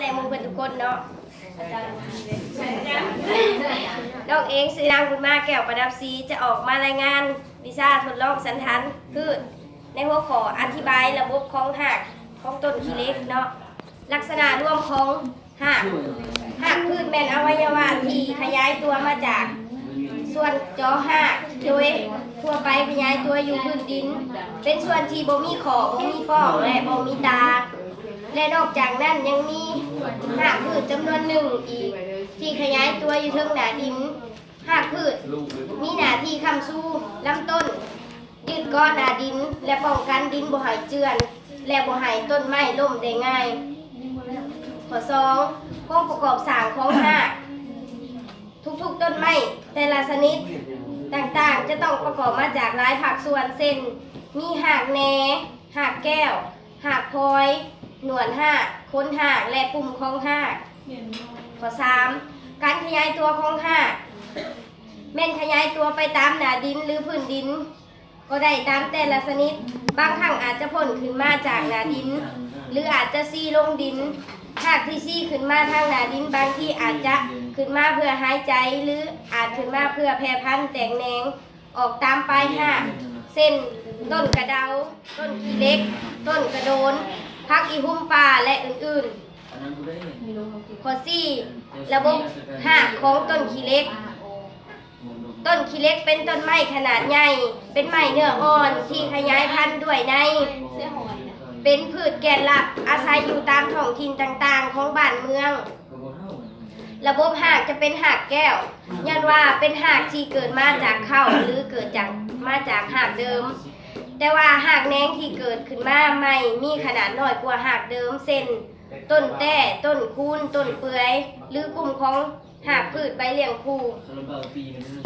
ໃນໝູ່ເພິ່ນທຸກຄົນເນາະ. ນ້ອງເອງຊື່ນາງບຸນມາ ແກ້ວປະດັບສີ ຈະອອກມາລາຍງານວິຊາທົດລອງສັນຖານພືດ ໃນຫົວຂໍ້ອະທິບາຍລະບົບຂອງຮາກຂອງຕົ້ນຂີ້ເຫຼັກເນາະ. ລັກສະນະລວມຂອງຮາກ. ຮາກພືດແມ່ນອະໄວຍະວະທີ່ຂະຫຍາຍຕົວມາຈາກສ່ວນຈໍຮາກ ໂດຍທົ່ວໄປຂະຫຍາຍຕົວຢູ່ພື້ນດິນ, ເປັນສ່ວນທີ່ບໍ່ມີຂໍ້, ບໍ່ມີປ້ອງ ແລະ ບໍ່ມີຕາ. ແລະ ນອກຈາກນັ້ນຍັງມີຮາກພືດຈຳນວນໜຶ່ງອີກທີ່ຂະຫຍາຍຕົວຢູ່ເທິງໜ້າດິນ. ຮາກພືດມີໜ້າທີ່ຄ້ຳຊູລຳຕົ້ນ, ຍຶດເກາະໜ້າດິນ ແລະ ປ້ອງກັນດິນບໍ່ໃຫ້ເຈື່ອນ ແລະ ບໍ່ໃຫ້ຕົ້ນໄມ້ລົ້ມໄດ້ງ່າຍ. ຂໍ້ສອງ ໂຄງປະກອບສ້າງຂອງຮາກ. ທຸກໆຕົ້ນໄມ້ແຕ່ລະຊະນິດຕ່າງໆ ຈະຕ້ອງປະກອບມາຈາກຫຼາຍພາກສ່ວນ ເຊັ່ນ ມີຮາກແໜ່, ຮາກແກ້ວ, ຮາກພອຍ, ໜວນຮາກ, ໂຄນຮາກ ແລະ ປຸ່ມຂອງຮາກ. ຂໍ້ສາມ ການຂະຫຍາຍຕົວຂອງຮາກ ແມ່ນຂະຫຍາຍຕົວໄປຕາມໜ້າດິນ ຫຼື ພື້ນດິນກໍໄດ້ຕາມແຕ່ລະຊະນິດ. ບາງຄັ້ງອາດຈະພົ້ນຂຶ້ນມາຈາກໜ້າດິນ ຫຼື ອາດຈະຊີ້ລົງດິນ. ຮາກທີ່ຊີ້ຂຶ້ນມາທາງໜ້າດິນ ບາງທີອາດຈະຂຶ້ນມາເພື່ອຫາຍໃຈ ຫຼື ອາດຂຶ້ນມາເພື່ອແຜ່ພັນແຕກແໜງ ອອກຕາມປາຍຮາກ ເຊັ່ນ ຕົ້ນກະເດົາ, ຕົ້ນຂີ້ເຫຼັກ, ຕົ້ນກະໂດນ, ຜັກອີຮຸ່ມປ່າ ແລະ ອື່ນໆ. ຂໍ້ສີ່ ລະບົບຮາກຂອງຕົ້ນຂີ້ເຫຼັກ. ຕົ້ນຂີ້ເຫຼັກເປັນຕົ້ນໄມ້ຂະໜາດໃຫຍ່, ເປັນໄມ້ເນື້ອອ່ອນທີ່ຂະຫຍາຍພັນດ້ວຍໃນ, ເປັນພືດແກ່ນຫຼັກ ອາໄສຢູ່ຕາມທ້ອງຖິ່ນຕ່າງໆຂອງບ້ານເມືອງ. ລະບົບຮາກຈະເປັນຮາກແກ້ວ, ຍ້ອນວ່າເປັນຮາກທີ່ເກີດມາຈາກເຄົ້າ ຫຼື ເກີດຈາກ ມາຈາກຮາກເດີມ, ແຕ່ວ່າຮາກແໜງທີ່ເກີດຂຶ້ນມາໃໝ່ມີຂະໜາດນ້ອຍກວ່າຮາກເດີມ ເຊັ່ນ ຕົ້ນແຕ້, ຕົ້ນຄູນ, ຕົ້ນເປືອຍ ຫຼື ກຸ່ມຂອງຮາກພືດໃບລ້ຽງຄູ່.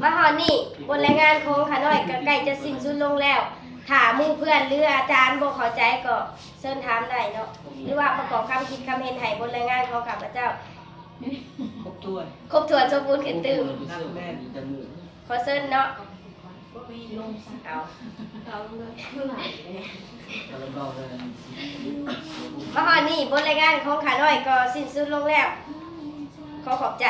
ມາຮອດນີ້ ບົດລາຍງານຂອງຂ້ານ້ອຍກໍໃກ້ຈະສິ້ນສຸດລົງແລ້ວ. ຖ້າໝູ່ເພື່ອນ ຫຼື ອາຈານບໍ່ເຂົ້າໃຈກໍເຊີນຖາມໄດ້ເນາະ ຫຼືວ່າປະກອບຄຳຄິດຄຳເຫັນໃຫ້ບົດລາຍງານຂອງຂ້າພະເຈົ້າ ຄົບຖ້ວນ ຄົບຖ້ວນສົມບູນຂຶ້ນຕື່ມ. ແມ່ນ ຂໍເຊີນເນາະ. ເອົາ ມາຮອດນີ້ ບົດລາຍງານຂອງຂ້ານ້ອຍກໍສິ້ນສຸດລົງແລ້ວ. ຂໍຂອບໃຈ.